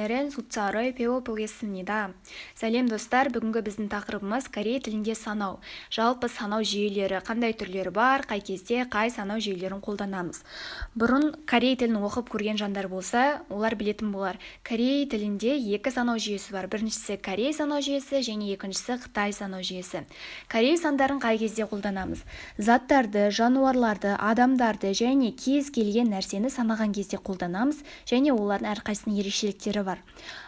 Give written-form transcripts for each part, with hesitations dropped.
오늘은 숫자를 배워보겠습니다. Сәлем, достар! Бүгінгі біздің тақырыбымыз – корей тілінде санау. Жалпы санау жүйелері қандай түрлері бар, қай кезде қай санау жүйелерін қолданамыз? Бұрын корей тілін оқып көрген жандар болса, олар білетін болар. Корей тілінде екі санау жүйесі бар. Біріншісі – корей санау жүйесі және екіншісі – қытай санау жүйесі. Корей сандарын қай кезде қолданамыз? Заттарды, жануарларды, адамдарды және кез келген нәрсені санаған кезде қолданамыз және олардың әрқайсысының ерекшеліктері бар.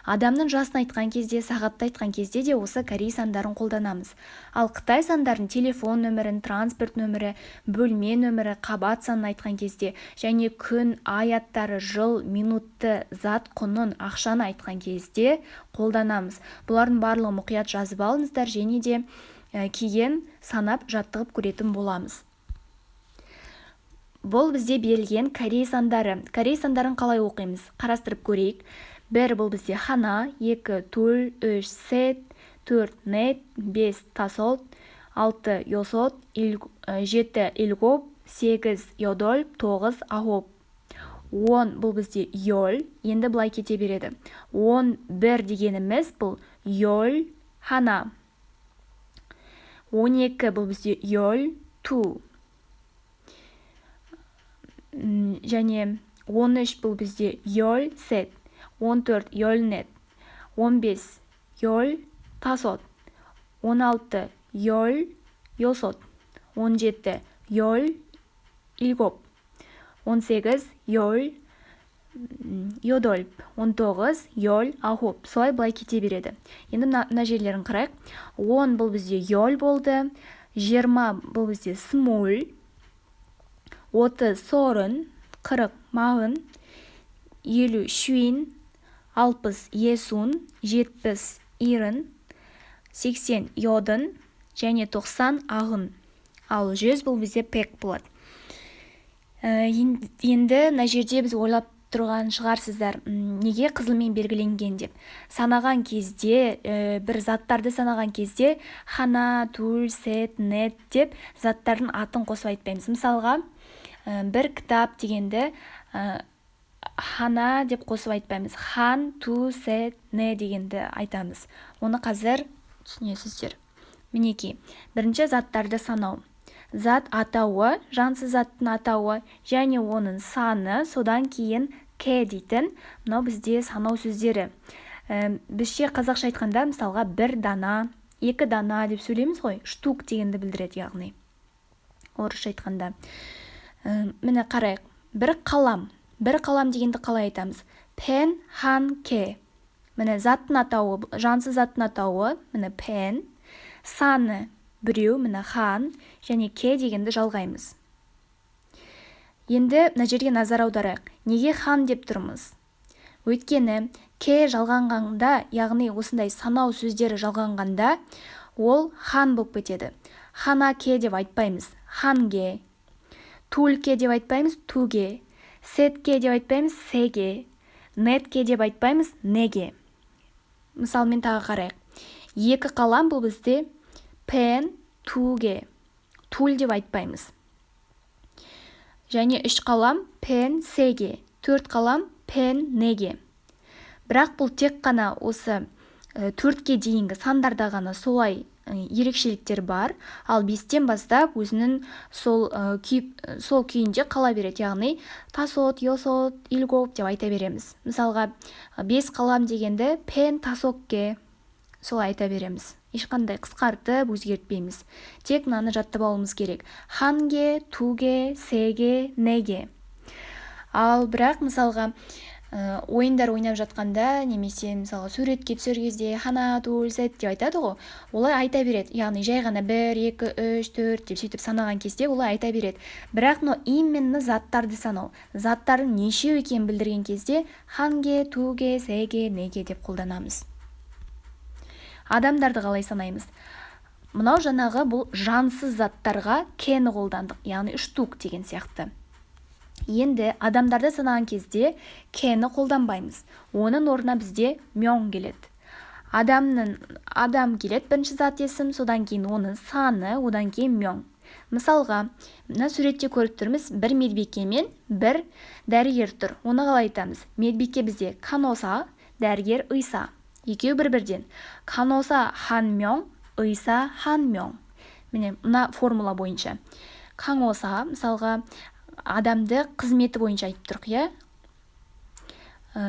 Адамның жасын айтқан кезде, сағатты айтқан кезде де осы корей сандарын қолданамыз. Ал қытай сандарын телефон нөмірін, транспорт нөмірі, бөлме нөмірі, қабат санын айтқан кезде және күн, ай аттары, жыл, минутты, зат құнын, ақшаны айтқан кезде қолданамыз. Бұлардың барлығын мұқият жазып алыңыздар және де кейін санап, жаттығып көретін боламыз. Бұл бізде берілген корей сандары. Корей сандарын қалай оқимыз, қарастырып көрейік. Бір – бұл бізде 하나, екі – 둘, үш – 셋, төрт – 넷, бес – 다섯, алты – 여섯, жеті – 일곱, сегіз – 여덟, тоғыз – 아홉, 10 бұл бізде 열. Енді былай кете береді. 11 дегеніміз бұл 열 하나, 12 бұл бізде 열 둘 және 13 бұл бізде 열 셋, 14 열 넷, 15 열 다섯, 16 열 여섯, 17 열 일곱, 18 열 여덟, 19 열 아홉. Солай былай кете береді. Енді мына жерлерін қарайық. 10 бұл бізде 열 болды, 20 бұл бізде 스물, 30 서른, 40 마흔, 50 쉰, 60 예순, 70 일흔, 80 여든 және 90 아흔. Ал 100 бұл бізде 백 болады. Енді мына жерде біз ойлап тұрған шығарсыздар, неге қызылмен белгіленген деп. Санаған кезде, бір заттарды санаған кезде 하나, 둘, 셋, 넷 деп заттардың атын қосып айтпаймыз. Мысалға, бір кітап дегенді 하나 деп қосып айтпаймыз, 한, 둘, 셋, 넷 дегенді айтамыз. Оны қазір түсінесіздер. Мінекей, бірінші заттарды санау. Зат атауы, жансыз заттың атауы және оның саны, содан кейін 개 дейтін мынау бізде санау сөздері. Бізше қазақша айтқанда, мысалға, бір дана, екі дана деп сөйлейміз ғой, штук дегенді білдіреді, яғни орысша айтқанда. Міне, қарайық. Бір қалам. Бір қалам дегенді қалай айтамыз? 펜 한 개. Міне, заттың атауы, жансыз заттың атауы, міне, 펜, саны біреу, міне, 한 және 개 дегенді жалғаймыз. Енді мына жерге назар аударайық. Неге 한 деп тұрмыз? Өйткені 개 жалғанғанда, яғни осындай санау сөздері жалғанғанда, ол 한 болып кетеді. 하나 개 деп айтпаймыз, 한 개. 둘 개 деп айтпаймыз, 두 개. 셋 개 деп айтпаймыз, 세 개. 넷 개 деп айтпаймыз, 네 개. Мысалмен тағы қарайық. Екі қалам бұл бізде 펜 두 개, 둘 деп айтпаймыз. Және үш қалам 펜 세 개, төрт қалам 펜 네 개. Бірақ бұл тек қана осы төртке дейінгі сандарда ғана солай ерекшеліктер бар. Ал бестен бастап өзінің сол күйінде қала береді, яғни 다섯, 여섯, 일곱 деп айта береміз. Мысалға, бес қалам дегенді 펜 다섯 개, солай айта береміз. Ешқандай қысқартып өзгертпейміз, тек мынаны жаттап алуымыз керек: 한 개, 두 개, 세 개, 네 개. Ал бірақ, мысалға, ойындар ойнап жатқанда немесе, мысалға, суретке түсер кезде 하나, 둘, 셋 деп айтады ғой, олай айта береді. Яғни жай ғана бір, екі, үш, төрт деп сөйтіп санаған кезде олай айта береді. Бірақ мынау именно заттарды санау, заттардың нешеу екенін білдірген кезде 한 개, 두 개, 세 개, 네 개 деп қолданамыз. Адамдарды қалай санаймыз? Мынау жаңағы бұл жансыз заттарға 개ні қолдандық, яғни штук деген сияқты. Енді адамдарды санаған кезде 개ні қолданбаймыз, оның орнына бізде 명 келеді. Адам келеді, бірінші зат есім, содан кейін оның саны, одан кейін 명. Мысалға, мына суретте көріп тұрмыз, бір медбике мен бір дәрігер тұр. Оны қалай айтамыз? Медбике бізде 간호사, Дәрігер 의사. Екеуі бір-бірден. 간호사 한 명, 의사 한 명. Міне, мына формула бойынша. 간호사, мысалға, адамды қызметі бойынша айтып тұрық, иә?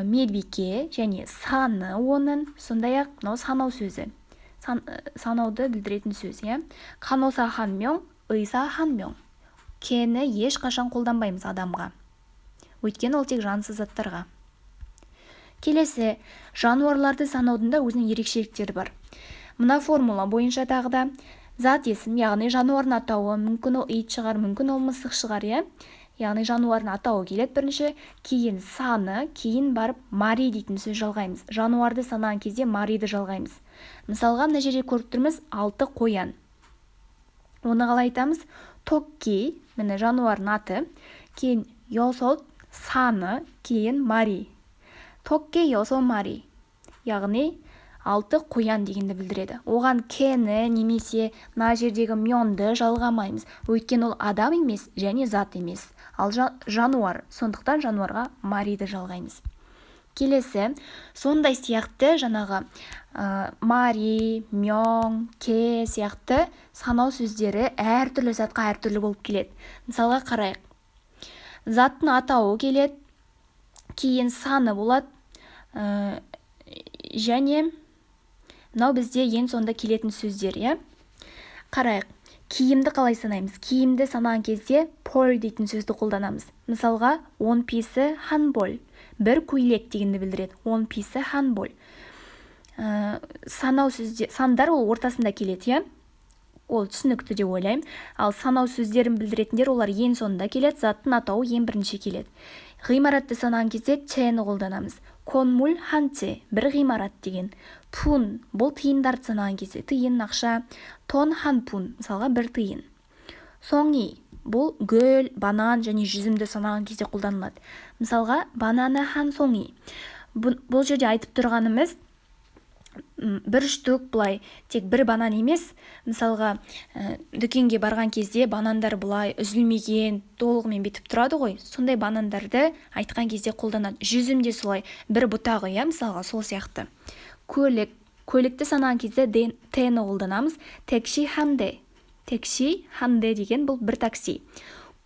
Медбике және саны оның, сондай-ақ мынау санау сөзі. Санауды білдіретін сөз, иә? 간호사 한 명, 의사 한 명. 개ні ешқашан қолданбаймыз адамға. Өйткені ол тек жансыз заттарға. Келесі, жануарларды санаудың да өзінің ерекшеліктері бар. Мына формула бойынша тағы да зат есім, яғни жануардың атауы, мүмкін ол ит шығар, мүмкін ол мысық шығар, иә? Яғни жануардың атауы келеді бірінші, кейін саны, кейін барып 마리 дейтін сөз жалғаймыз. Жануарды санаған кезде 마리ді жалғаймыз. Мысалға, мына жерде көріп тұрмыз 6 қоян. Оны қалай айтамыз? 토끼, міне жануардың аты, кейін 여섯 саны, кейін 마리. 토끼 여섯 마리, яғни 6 қоян дегенді білдіреді. Оған 개ні немесе мына жердегі 명ді жалғамаймыз. Өйткені ол адам емес және зат емес, ал жануар. Сондықтан жануарға 마리ді жалғаймыз. Келесі, сондай сияқты жаңағы 마리, 명, 개 сияқты санау сөздері әртүрлі затқа әртүрлі болып келеді. Мысалға қарайық. Заттың атауы келеді, кейін саны болады, және мынау бізде ең соңында келетін сөздер, иә? Қарайық. Киімді қалай санаймыз? Киімді санаған кезде 벌 дейтін сөзді қолданамыз. Мысалға, 원피스 한 벌. Бір көйлек дегенді білдіреді. 원피스 한 벌. Санау сөзде, сандар ол ортасында келеді, иә? Ол түсінікті деп ойлаймын. Ал санау сөздерін білдіретіндер олар ең соңында келеді, заттың атауы ең бірінші келеді. Ғимаратты санаған кезде 채ны қолданамыз. 건물 한 채, бір ғимарат деген. 푼, бұл тиындарды санаған кезде, тиын, ақша. 돈 한 푼, мысалға бір тиын. 송이, бұл гүл, банан және жүзімді санаған кезде қолданылады. Мысалға, 바나나 한 송이. Бұл жерде айтып тұрғанымыз бір штук былай тек бір банан емес. Мысалға, дүкенге барған кезде банандар былай үзілмеген, толығымен бүйтіп тұрады ғой. Сондай банандарды айтқан кезде қолданады. Жүзім де солай, бір бұтағы, иә, мысалға, сол сияқты. Көлік, көлікті санаған кезде 대-ні қолданамыз. 택시 한 대. 택시 한 대 деген бұл бір такси.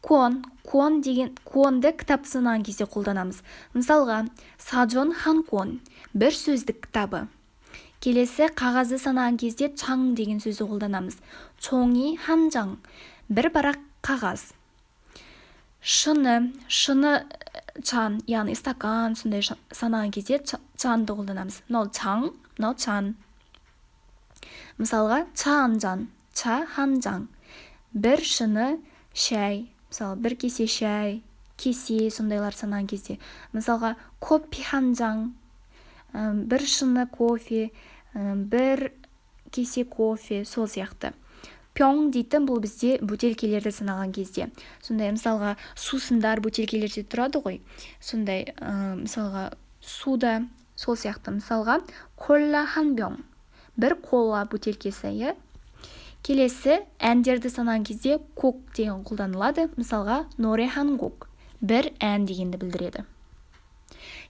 권, 권 деген, 권ді кітапты санаған кезде қолданамыз. Мысалға, 사전 한 권, бір сөздік кітабы. Келесі, қағазды санаған кезде 장 деген сөзді қолданамыз. 종이 한 장, бір парақ қағаз. Шыны, шыны 잔, яғни стакан, сондай санаған кезде 잔ды қолданамыз. Мынау 장, мынау 잔. Мысалға, 차 한 잔, 차 한 장. Бір шыны шәй, мысалы, бір кесе шәй, кесе сондайлар санаған кезде. Мысалға, 커피 한 잔, бір шыны кофе, бір кесе кофе, сол сияқты. 병 дейтін бұл бізде бөтелкелерді санаған кезде. Сондай, мысалға, сусындар бөтелкелерде тұрады ғой. Сондай, мысалға, суда, сол сияқты. Мысалға, 콜라 한 병, бір кола бөтелкесі, иә? Келесі, әндерді санаған кезде 곡 деген қолданылады. Мысалға, 노래 한 곡, бір ән дегенді білдіреді.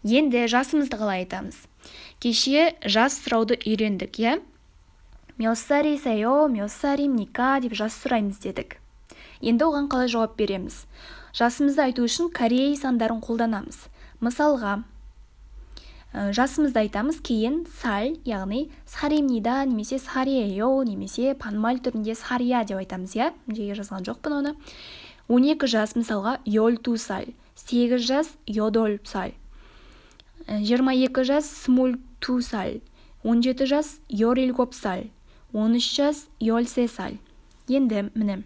Енді жасымызды қалай айтамыз? Кеше жас сұрауды үйрендік, иә? 몇 살이세요, 몇 살입니까 деп жас сұраймыз дедік. Енді оған қалай жауап береміз? Жасымызды айту үшін корей сандарын қолданамыз. Мысалға, жасымызды айтамыз, кейін 살, яғни 살입니다 немесе 살이에요 немесе 반말 түрінде 살이야 деп айтамыз, иә? Мына жерге жазған жоқпын оны. 12 жас, мысалға, 열두 살, 8 жас, 여덟 살, 22 жас, 스물두 살, 17 жас, 열일곱 살, 13 жас, 열세 살. Енді міне,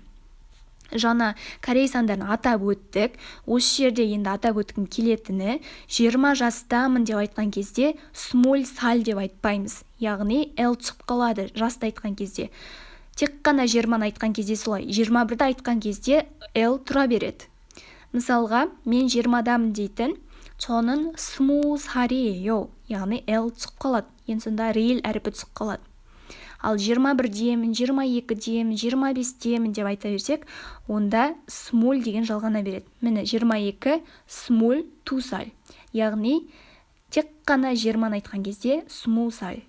жаңа корей сандарын атап өттік. Осы жерде енді атап өткім келетіні, 20 жастамын деп айтқан кезде 스물 살 деп айтпаймыз. Яғни л түсіп қалады жасты айтқан кезде. Тек қана 20-ны айтқан кезде солай. 21-ді айтқан кезде л тұра береді. Мысалға, мен 20-дамын дейтін 저는 스무 살이에요. Яғни л түсіп қалады. Ең сонда рил әрпі түсіп қалады. Ал 21-демін, 22-демін, 25-демін деп айта берсек, онда 스물 деген жалғана береді. Міне, 22 스물 두 살. Яғни Тек қана 20-ны айтқан кезде 스무 살.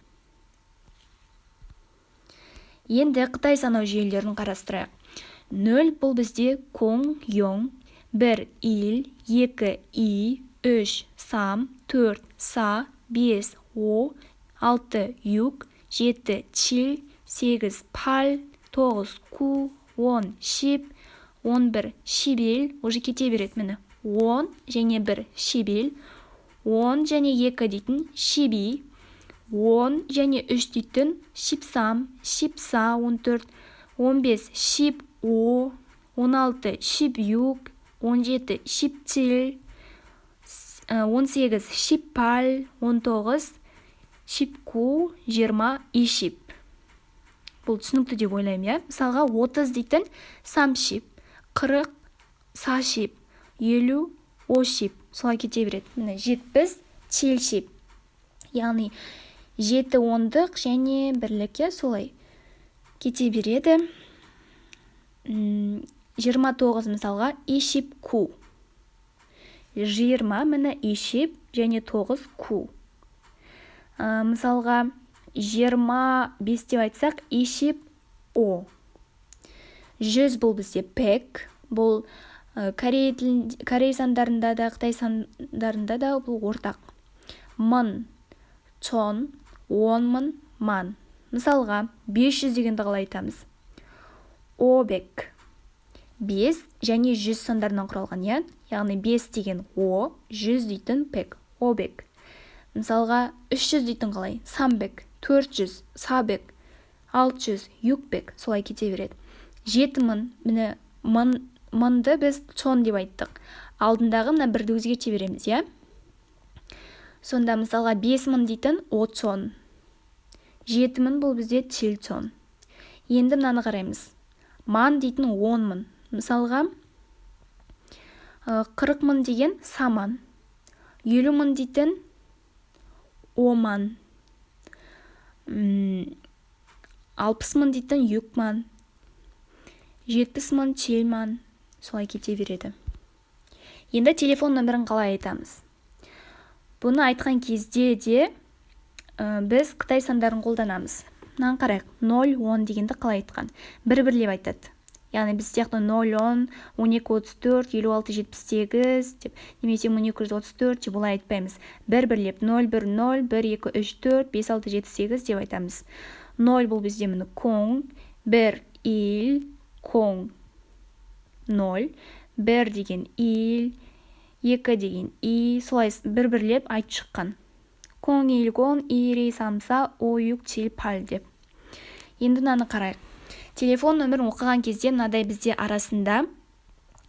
Енді қытай санау жүйелерін қарастырайық. 0 бұл бізде 0, 0, 1 1, 2 2, 3 3, 4 4, 5 5, 6 6, 7 7, 8 8, 9 9, 10 10, 11 11, уже кете береді міне. 10 және 1 11, 10 және 2 дейтін 12, 10 және 3 дейтін 13, 14, 14, 15 15, 16 16, 17 17, 18 18, 19 19, 20 20. Бұл түсінікті деп ойлаймын, иә? Мысалға 30 дейтін 30, 40 40, 50 50, солай кете береді. Міне 70 70. Яғни 7 ондық және бірлік, иә, солай кете береді. 29 мысалға 29. 20 міне 20 және 9 구. Мысалға 25 деп айтсақ 25. 100 бұл бізде 100. Бұл корей тілін, корей сандарында да, қытай сандарында да бұл ортақ. Мың, 천, 10 000, 만. Мысалға 500 дегенді қалай айтамыз? 500. 5 және 100 сандарынан құралған, иә? Яғни 5 деген 5, 100 дейтін 100, 500. Мысалға 300 дейтін қалай? 300, 400, 400, 600, 600, солай кете береді. 7000, міне мың, мыңды біз 천 деп айттық. Алдындағы мына бірді өзгерте береміз, иә? Сонда мысалға 5000 дейтін 5,000. 7000 бұл бізде 7,000. Енді мынаны қараймыз. Ман дейтін 10 000. Мысалға 40 000 деген 4万. 50 000 дейтін 5万. 60 000 дейтін 6万. 70 000 7万. Солай кете береді. Енді телефон нөмірін қалай айтамыз? Бұны айтқан кезде де біз қытай сандарын қолданамыз. Мынаны қарайық. 0, 10 дегенді қалай айтқан? Бір-бірлеп айтады. Яғни біз сияқты 0, 10, 12, 34, 56, 78 деп, немесе 1234 деп олай айтпаймыз. Бір-бірлеп 0, 1, 0, 1, 2, 3, 4, 5, 6, 7, 8 деп айтамыз. 0 бұл бізде міне 0, 1, 1, 0, 0, 1 деген 1, 2 деген 2, солай бір-бірлеп айтып шыққан. 0, 1, 0, 2, 3, 4, 5, 6, 7, 8 деп. Енді мынаны қарайық. Телефон нөмірін оқыған кезде мынадай бізде арасында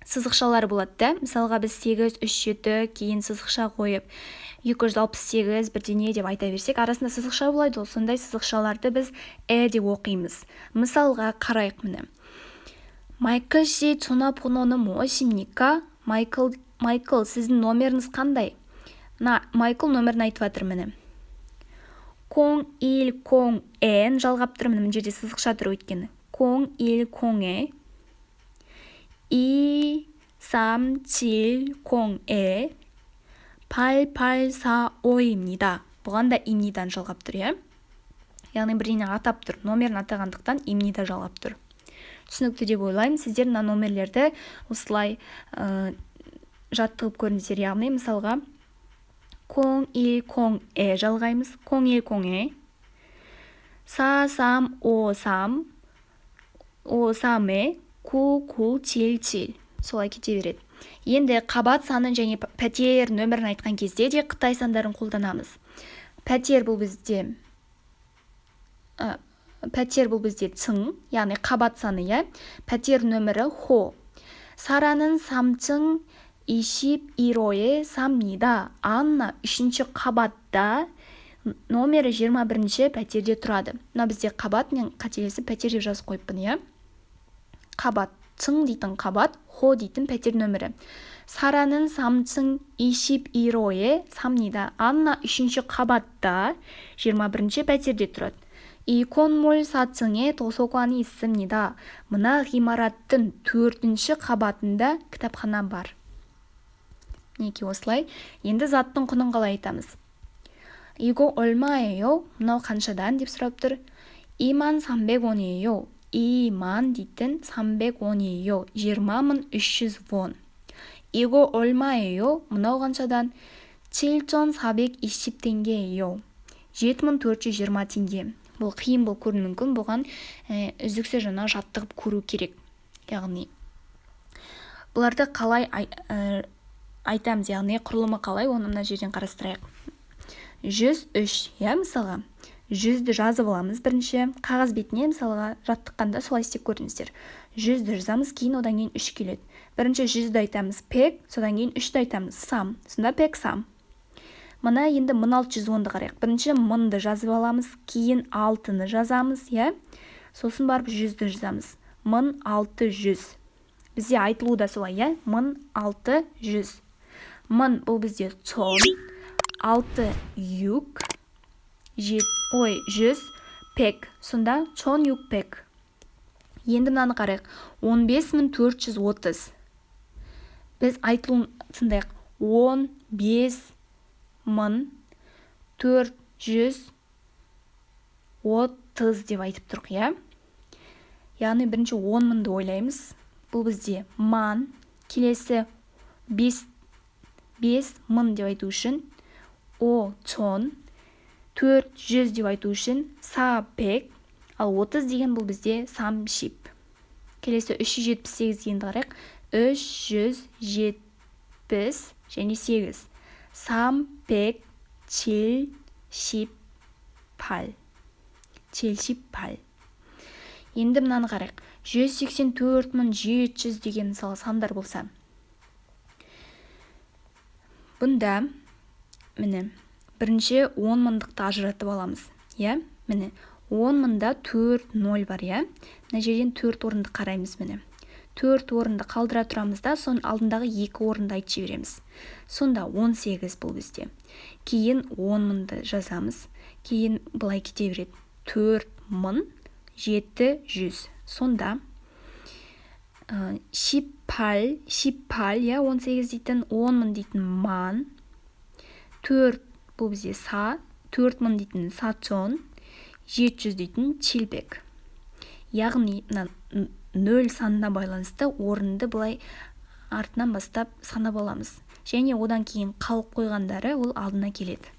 сызықшалар болады да. Мысалға біз 8, 3, 7 кейін сызықша қойып 268 бірдеңе деп айта берсек, арасында сызықша болады ғой. Сондай сызықшаларды біз э деп оқимыз. Мысалға қарайық міне. Майкл 씨 전화번호는 무엇입니까? Майкл, Майкл, сіздің номеріңіз қандай? Мына Майкл нөмірін айтып жатыр міне. 0 1 0 н жалғап тұр міне, мына жерде сызықша тұр өйткені. 0 1 0에 2 3 7 0에 8 8 4 5입니다. Бұған да 입니다ны жалғап тұр, иә? Яғни бірдеңе атап тұр. Номерін атағандықтан 입니다 жалғап тұр. Түсінікті деп ойлаймын. Сіздер мына номерлерді осылай жаттығып көріңіздер. Яғни мысалға 0 1 0 э жалғаймыз. 0 1 0 э 4 3 5 3 5 3에 9 9 7 7 солай кете береді. Енді қабат санын және пәтер нөмірін айтқан кезде де қытай сандарын қолданамыз. Пәтер бұл бізде 层, яғни қабат саны, иә? Пәтер нөмірі 号. Сараның 3층 21호에 삽니다. Анна үшінші қабатта номері 21 пәтерде тұрады. Мына бізде қабат, мен қателесіп пәтер деп жазып қойыппын, иә? Қабат, 层 дейтін қабат, 号 дейтін пәтер нөмірі. Сараның 3층 21호에 삽니다. Анна үшінші қабатта 21 пәтерде тұрады. 이 건물 4층에 도서관이 있습니다. Мына ғимараттың төртінші қабатында кітапхана бар. Мінекей осылай. Енді заттың құнын қалай айтамыз? 이거 얼마예요? Мынау қаншадан деп сұрап тұр. 이만 삼백 원이에요. 이만 дейтін 삼백 원이에요. 20 300 вон. 이거 얼마예요? Мынау қаншадан? 7,420 теңге예요. 7 420 теңге. Бұл қиын болып көрінуі мүмкін, бұған үздіксіз жаңа жаттығып көру керек. Яғни бұларды қалай айтамыз, яғни құрылымы қалай, оны мына жерден қарастырайық. 103, иә, мысалға, 100-ді жазып аламыз бірінші қағаз бетіне, мысалға, жаттыққанда солай істеп көріңіздер. 100-ді жазамыз, кейін одан кейін үш келеді. Бірінші 100-ді айтамыз 백, содан кейін үшті айтамыз 삼, сонда 백삼. Мына енді 1610-ды қарайық. Бірінші мыңды жазып аламыз, кейін алтыны жазамыз, иә, сосын барып 100-ді жазамыз. 1600. Бізде айтылуы да солай, иә, 1600. Мың бұл бізде 천, алты 육, жет, ой, 100 백, сонда 1600. Енді мынаны қарайық: 15 430. Біз айтылуын тыңдайық: 15 430 деп айтып тұрық, иә. Яғни бірінші 10 000-ды ойлаймыз, бұл бізде 만. Келесі 5 000 деп айту үшін 오천, 400 деп айту үшін 사백, ал 30 деген бұл бізде 삼십. Келесі 378 дегенді қарайық. 370 және 8, 삼백 칠십팔, 칠십팔. Енді мынаны қарайық: 184 700 деген, мысалы, сандар болса, бұнда, міне, бірінші 10 мыңдықты ажыратып аламыз, иә. Міне, 10 мыңда төрт ноль бар, иә. Мына жерден төрт орынды қараймыз. Міне, төрт орынды қалдыра тұрамыз да, соның алдындағы екі орынды айтып жібереміз. Сонда 18 бұл бізде. Кейін 10 мыңды жазамыз, кейін былай кете береді: 4700. Сонда 십팔, 십팔, иә, 18 дейтін, 10 000 дейтін 만, төрт бұл бізде 사, 4000 дейтін 사천, 700 дейтін 칠백. Яғни мына нөл санына байланысты орынды былай артынан бастап санап аламыз және одан кейін қалып қойғандары ол алдына келеді.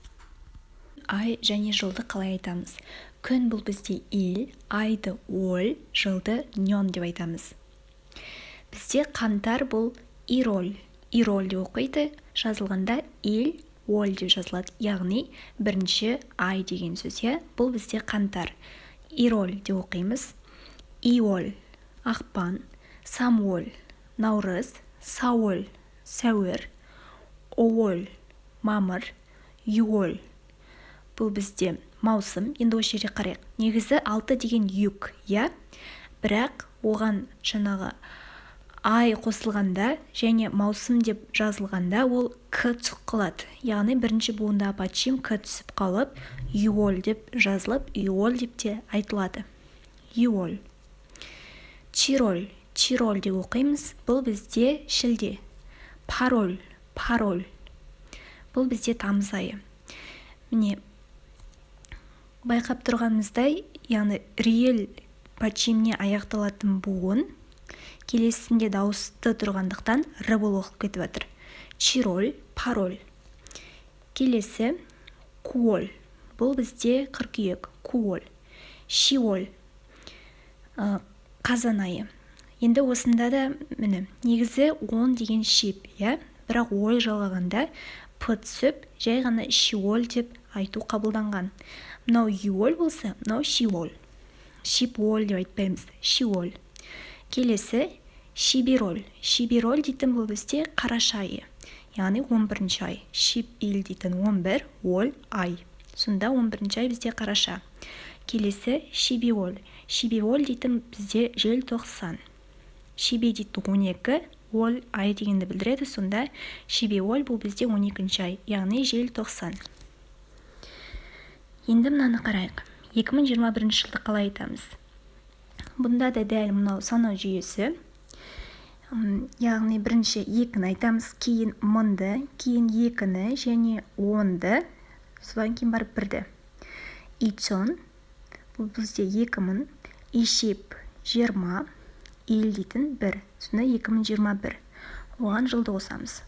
Ай және жылды қалай айтамыз? Күн бұл бізде 일, айды 월, жылды 년 деп айтамыз. Бізде қаңтар бұл 일월, 일월 деп оқиды, жазылғанда 일 월 деп жазылады, яғни бірінші ай деген сөз, иә. Бұл бізде қаңтар, 일월 деп оқимыз. 이월 ақпан, 삼월 наурыз, 사월 сәуір, 오월 мамыр, 유월 бұл бізде маусым. Енді осы жерде қарайық. Негізі алты деген 육, иә, бірақ оған жаңағы ай қосылғанда және маусым деп жазылғанда, ол к түсіп қалады. Яғни бірінші буындағы 받침 к түсіп қалып, 유월 деп жазылып, 유월 деп те айтылады, 유월. 칠월, 칠월 деп оқимыз, бұл бізде шілде. 팔월, 팔월 бұл бізде тамыз айы. Міне, байқап тұрғанымыздай, яғни риел 받чиміне аяқталатын буын келесісінде дауысты тұрғандықтан, р болып оқылып кетіп жатыр: 칠월, 팔월. Келесі 구월, бұл бізде қыркүйек, 구월. 시월 қазан айы. Енді осында да, міне, негізі 10 деген 십, иә, бірақ 월 жалғағанда п түсіп, жай ғана 시월 деп айту қабылданған. Мынау 유월 болса, мынау 시월. 십월 деп айтпаймыз, 시월. Келесі 십일월. 십일월 дейтін бұл бізде қараша айы, яғни 11-ай. 십일 дейтін 11, 월 ай, сонда 11-ай бізде қараша. Келесі 십이월. 십이월 дейтін бізде желтоқсан. 십이 дейтін 12, 월 ай дегенді білдіреді. Сонда 십이월 бұл бізде 12-ай, яғни желтоқсан. Енді мынаны қарайық: 2021 жылды қалай айтамыз? Бұнда да дәл мынау санау жүйесі, яғни бірінші екіні айтамыз, кейін мыңды, кейін екіні және онды. Содан кейін барып бірді. 이천 бұл бізде 2000, 이십 20, 일 дейтін 1. Сонда 2021. Оған жылды қосамыз.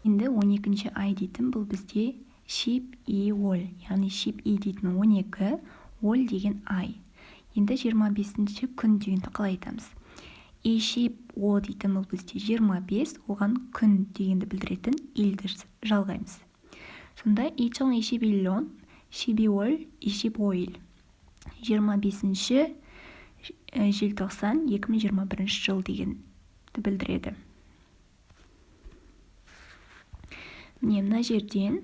Енді 12 ай дейтін бұл бізде 십이월, яғни 십이 дейтін 12, 월 деген ай. Енді 25 күн дегенді қалай айтамыз? 이십오 дейтін бұл бізде 25, оған күн дегенді білдіретін 일ді жалғаймыз. Сонда 2021년 12월 25일. 25 желтоқсан 2021 жыл дегенді білдіреді. Міне, мына жерден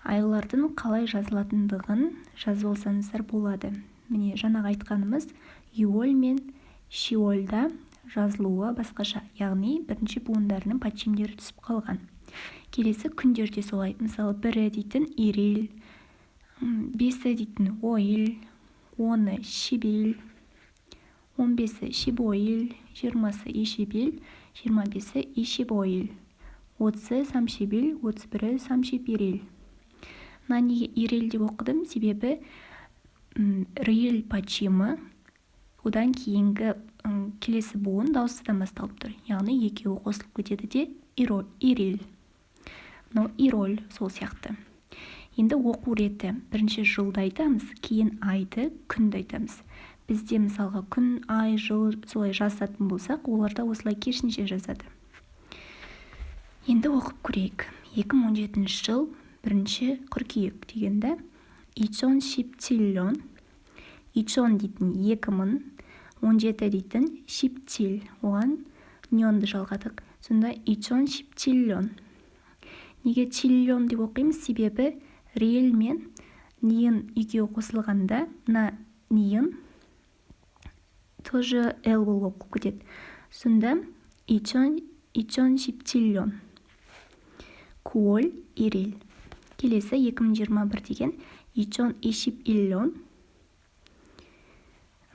айлардың қалай жазылатындығын жазып алсаңыздар болады. Міне, жаңағы айтқанымыз 유월 мен 시월да жазылуы басқаша, яғни бірінші буындарының 받чимдері түсіп қалған. Келесі күндерде солай. Мысалы, бірі дейтін 일일, бесі дейтін 오일, оны 십일, 15-і 십오일, 20-сы 이십일, 25-і 이십오일, 30-ы 삼십일, 31-і 삼십일일. Мына неге 일일 деп оқыдым? Себебі 르을 받침і одан кейінгі келесі буын дауыстыдан басталып тұр. Яғни екеуі қосылып кетеді де 일일. Мынау 일월 сол сияқты. Енді оқу реті. Бірінші жылды айтамыз, кейін айды, күнді айтамыз. Бізде мысалға күн, ай, жыл солай жазатын болсақ, оларда осылай керісінше жазады. Енді оқып көрейік. 2017 жыл 1 қыркүйек дегенді 2017년, 이천 дейтін 2017 дейтін 십칠, оған 년ді жалғадық. Сонда 2017년. Неге 칠년 деп оқимыз? Себебі риэл мен ниын екеуі қосылғанда мына ниын тоже л болып оқылып кетеді. Сонда 2017년 9월 1일. Келесі 2021 деген 2021년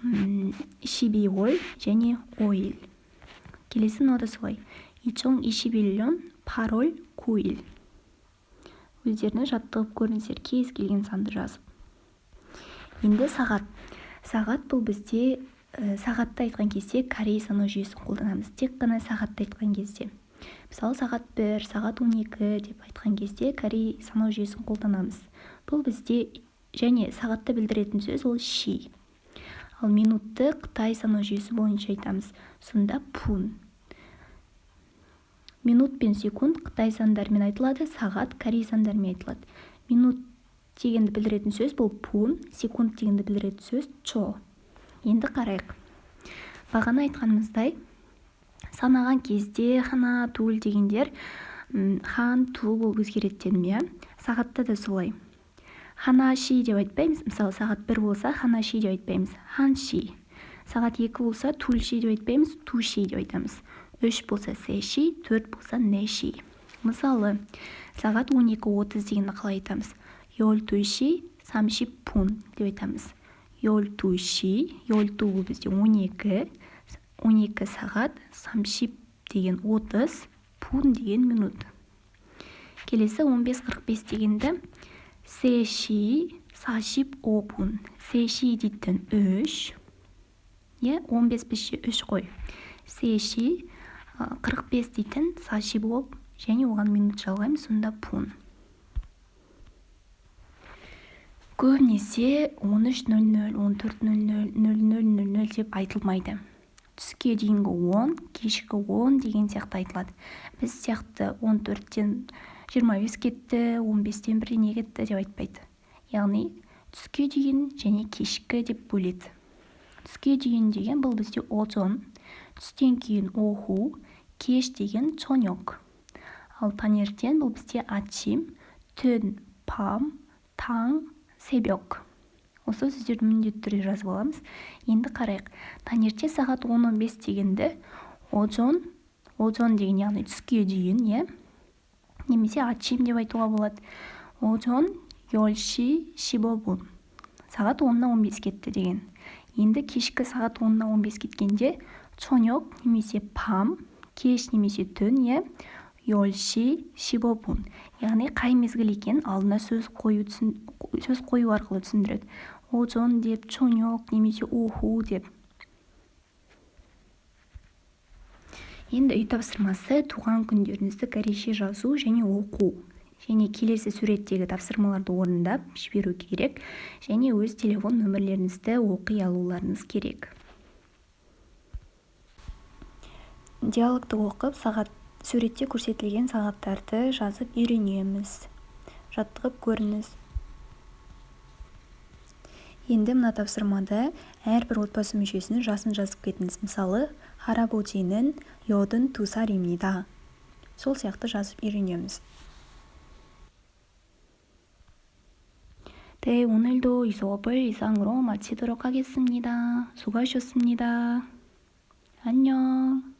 12월 және 5일. Келесі мынау да солай. 2021년 8월 9일. Өздеріңіз жаттығып көріңіздер, кез келген санды жазып. Енді сағат. Сағат бұл бізде сағатты айтқан кезде корей санау жүйесін қолданамыз. Тек қана сағатты айтқан кезде. Мысалы, сағат 1, сағат 12 деп айтқан кезде корей санау жүйесін қолданамыз. Бұл бізде және сағатты білдіретін сөз ол 시. Ал минутты қытай санау жүйесі бойынша айтамыз. Сонда пун. Минут пен секунд қытай сандарымен айтылады, сағат корей сандарымен айтылады. Минут дегенді білдіретін сөз бұл пун, секунд дегенді білдіретін сөз чо. Енді қарайық. Бағана айтқанымыздай, санаған кезде 하나, 둘 дегендер 한, 두 болып өзгереді дедім, иә? Сағатта да солай. 하나 시 деп айтпаймыз. Мысалы, сағат 1 болса, 하나 시 деп айтпаймыз. 한 시. Сағат 2 болса, 둘 시 деп айтпаймыз, 두 시 деп айтамыз. 3 болса 세 시, 4 болса 네 시. Мысалы, сағат 12:30 дегенді қалай айтамыз? 열두 시 삼십 분 деп айтамыз. 열두 시, 열두 бұл бізде 12, 12 сағат, 삼십 деген 30, 분 деген минут. Келесі 15:45 дегенді 세 시 사십오 분. 세 시 дейтін 3. Иә, 15 бізше 3 қой. 세 시 45 дейтін 사십오 және оған минут жалғаймыз, сонда пун. Көбінесе 13:00, 14:00, 00:00 деп айтылмайды. Түске дейінгі 10, кешкі 10 деген сияқты айтылады. Біз сияқты 14-тен 25 кетті, 15-тен бірдеңе кетті деп айтпайды. Яғни түске дейін және кешкі деп бөледі. Түске дейін деген бұл бізде 오전, түстен кейін 오후, кеш деген 저녁. Ал таңертең бұл бізде 아침, түн 밤, таң 새벽. Осы сөздерді міндетті түрде жазып аламыз. Енді қарайық. Таңертең сағат 10:15 дегенді 오전, 오전 деген яғни түске дейін, иә? Немесе 아침 деп айтуға болады. 오전 열 시 십오 분. Сағат 10:15 кетті деген. Енді кешкі сағат 10:15 кеткенде 저녁 немесе 밤, кеш немесе түн, иә? 10시 15분. Яғни қай мезгіл екенін алдына сөз қою арқылы түсіндіреді: 오전 деп, 저녁 немесе 오후 деп. Енді үй тапсырмасы: туған күндеріңізді корейше жазу және оқу және келесі суреттегі тапсырмаларды орындап жіберу керек және өз телефон нөмірлеріңізді оқи алуларыңыз керек. Диалогты оқып, сағат суретте көрсетілген сағаттарды жазып үйренеміз. Жаттығып көріңіз. Енді мына тапсырмада әрбір отбасы мүшесінің жасын жазып кетіңіз. Мысалы, 할아버지는 82살입니다. Сол сияқты жазып үйренеміз. 네, 오늘도 이 수업을 이상으로 마치도록 하겠습니다. 수고하셨습니다. 안녕.